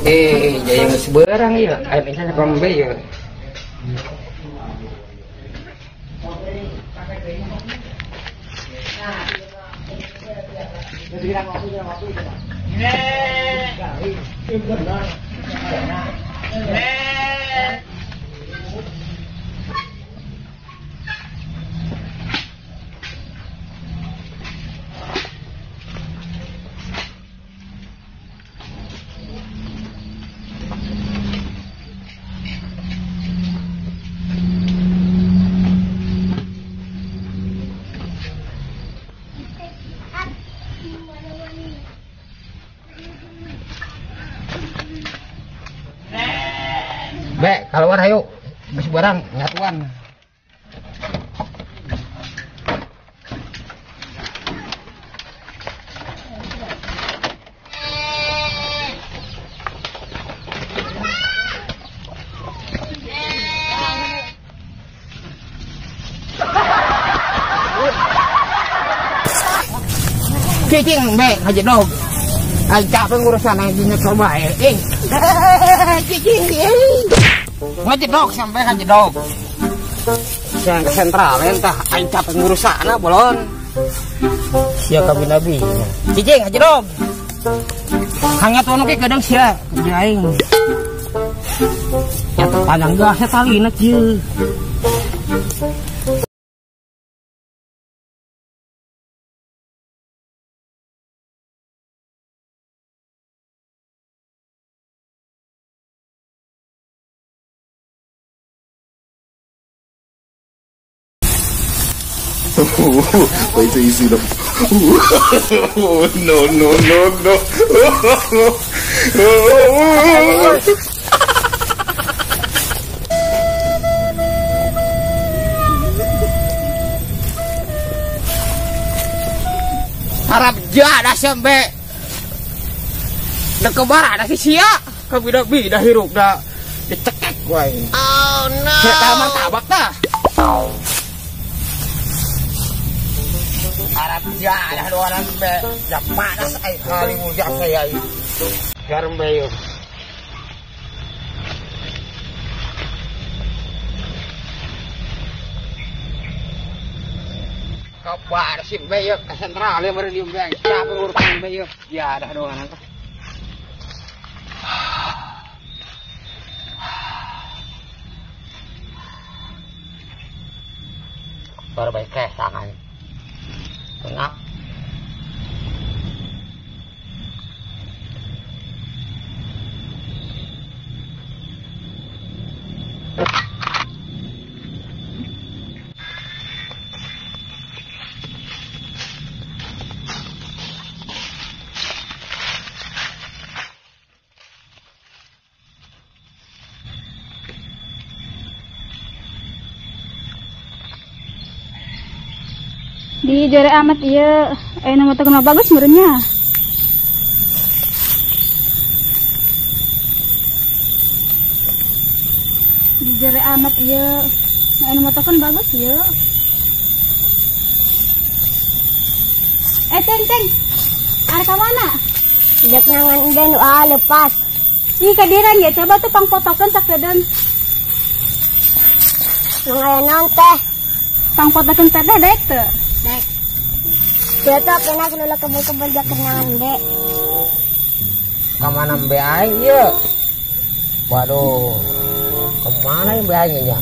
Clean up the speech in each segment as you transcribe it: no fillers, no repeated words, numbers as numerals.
Jaya geus beurang ieu, aya misalnya pambe ieu. Be, keluar ayo. Geus barang nyatuan. Cicing be, ngajedog. Aing capek ngurusan aing nyekel bae. Cicing. Ngajedog sampai ngajedog. Siang ke sentral entah aing capek ngurusana bolon. Sia kabinabi. Cicing ngajedog. Hangat wono ke kadang sia kerja aing. Nyata panjang gasnya talina kieu. Wait till you see the. No, no, no, no. Harap jada sampai dekebar ada si sia kebida-bida hirup dah dicekek wae. Oh no. Saya martabak tah. Arab jadah orang be, ya panas ay kali muja saya ini. Garam bayo. Kabar sih bayo ke sentral ya baru diundang. Siapa urusan bayo? Jadah doang nanti. Baru baik tangan. Tengah. Di jare amat iya, nu motor mah bagus meureunnya. Di jare amat iya, nu motor kan bagus ieu. Teng teng. Arek ka mana? Dek nyangan ende nu lepas. Ih kadiran ya, coba tuh pangpotokeun sakedeung. Nu aya naon teh? Pangpotokeun teh daek teu? Dek. Dia tuh kena kelula kebul-kebul dia kenangan dek. Kemana mbe aing ieu? Waduh. Kemana mbe aing nya?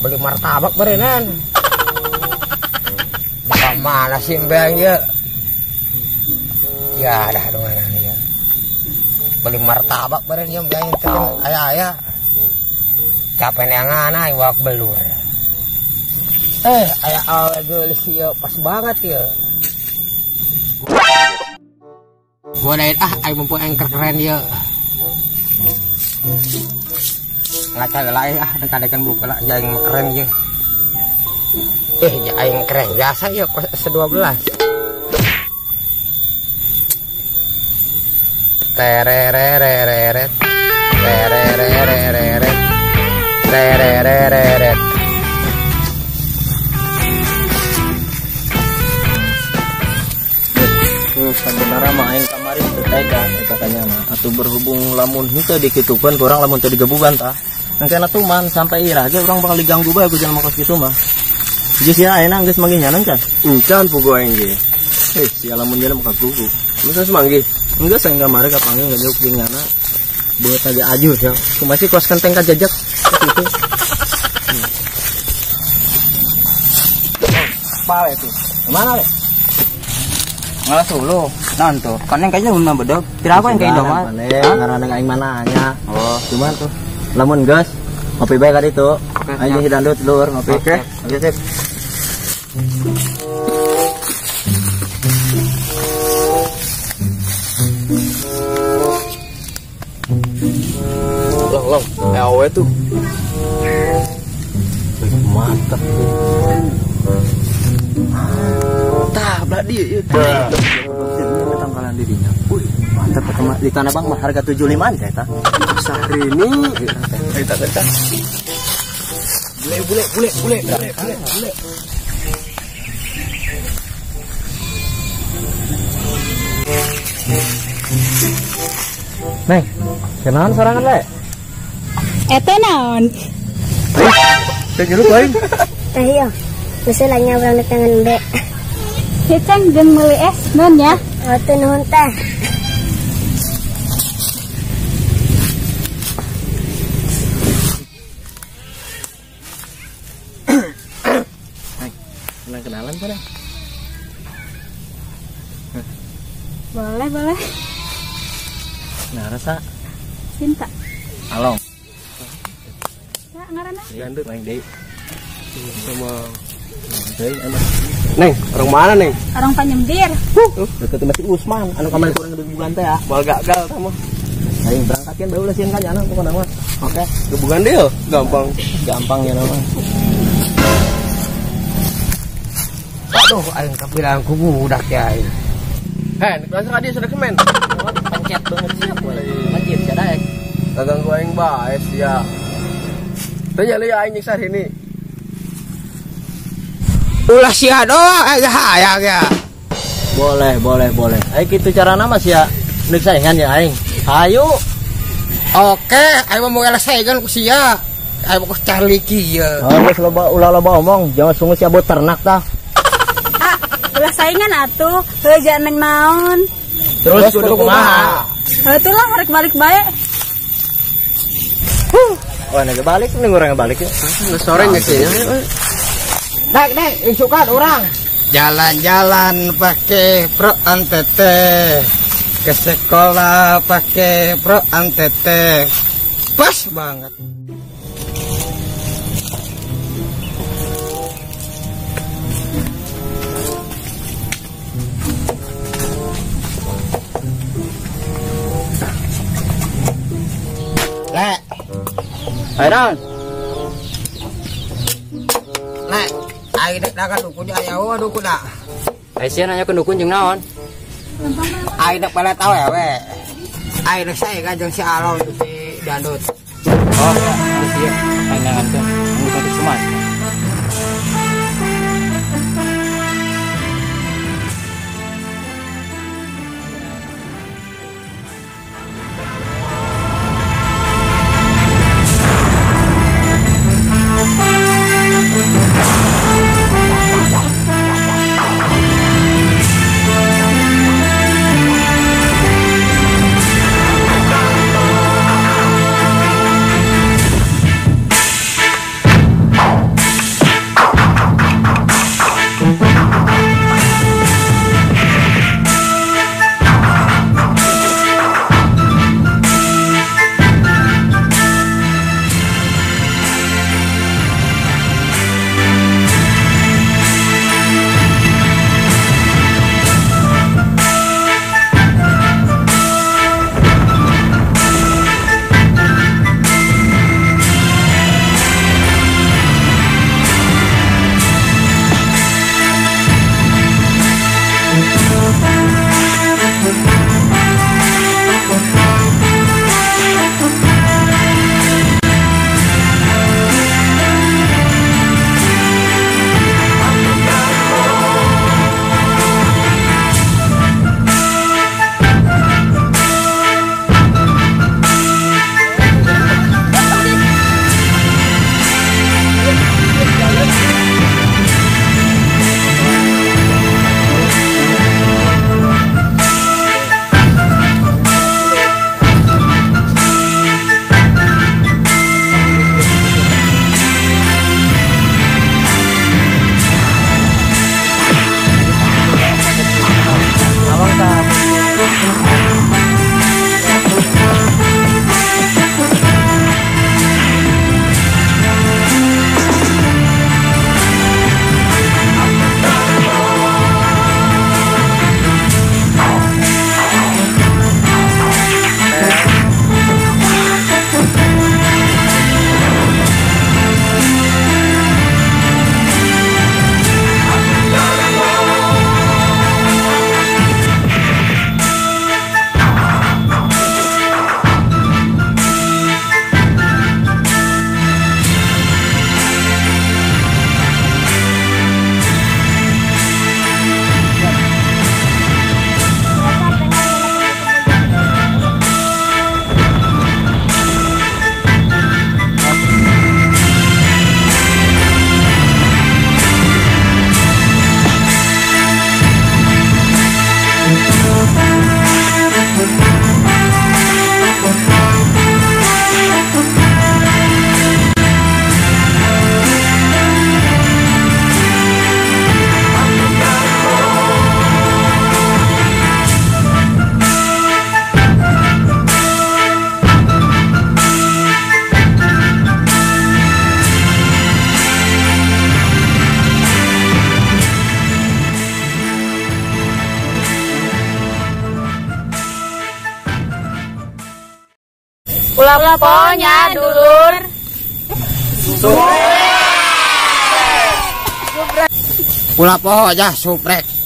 Beli martabak berenan. Kemana sih mbe aing ieu? Ya dah dong ya. Beli martabak beren ieu mbe aing teh aya-aya. Capek neangan aing wak belur. Aya awe geulis ieu pas banget ya. Godain ah aing mampu aing keren ieu. Ngaca lain ah dekadekan buku lah aing mah keren ieu. Aing keren jasa ieu S12. Terererereret. Terererereret. Terererereret. Sebenarnya mah aing kamari teu tega eta kanyana. Atuh berhubung lamun henteu dikitukeun ku urang lamun teu digebugan tah. Engkena tuman sampai irah ge urang bakal diganggu bae ku jelema kos kitu mah. Geus sia ayeuna geus manggih nyana can? Encan pugu aing ge. Sia lamun nyana mah kagugu. Masa semanggih? Enggak saya enggak marah kapanggih enggak jauh jeung nyana. Buat aja ajur ya. Kumaha sih kos kenteng ka jajak gitu. Pale tuh. Kemana le? Ngalah solo. Nanto. Kan yang kayaknya belum bedog. Tidak apa yang kayak dong mah. Karena aing mananya. Oh, cuman tuh. Lamun gas, ngopi bae ka ditu. Aing jeung si Dandut lur ngopi. Oke. Oke, sip. Long, long. Awe tuh. Mantap. Tah, belah dia ieu. Tangkalan dirinya. Wih, mantap eta di Tanah Abang mah harga 75-an teh eta. Sehari ini eta eta. Bule bule bule bule bule bule. Neng, kenalan sorangan le? Eta naon? Teh jeruk lain. Teh ieu. Geus lah nya urang di tangan be. Ceceng jeung meuli es naon ya? Oh, teu nuhun teh. Neng, kenal kenalan pada? Boleh, boleh. Nah, rasa Cinta. Along. Sa ngaranna? Dandut aing deui. Sama Neng, orang mana Neng? Orang Panyembir. Deket masih Usman, anu kamari kurang gebugan teh ya. Mal gagal sama. Aing berangkatkeun bae ulah sieun ka nyana pokona mah. Oke, gebugan deui gampang. Gampang ya nama. Aduh, aing kapilang ku budak ya aing. Heh, langsung adi sudah kemen. Pencet banget siap boleh. Pencet sia daek. Ganggu aing bae sia. Tanya lieu aing nyiksa ini. Ulah sia doang hayang ya. Boleh, boleh, boleh. Ayo gitu cara nama sia. Nek saingan ya aing. Ayo. Oke, aing mau ngelah saingan ku sia. Aing mau ku Charlie kieu. Oh, geus loba ulah loba omong, jangan sungu sia buat ternak tah. Ah, ulah saingan atuh, heuh jangan maon. Terus kudu kumaha? Heuh tuh lah rek balik bae. Oh, nek balik ning urang balik ya. Geus sore nya kieu. Dek, dek, isukan orang. Jalan-jalan pakai pro antete. Ke sekolah pakai pro antete. Pas banget. Lek. Ayo. Lek. Aing dek dagang dukun aya eueuh dukun da. Ai sia nanya ke dukun jeung naon? Aing dek pelet awewe. Aing dek sae jeung si Along si Dandut. Oh, geus ieu aing nangankeun anu ka Sumas. Ulah pohonya dulur. Ulah poho aja suprek.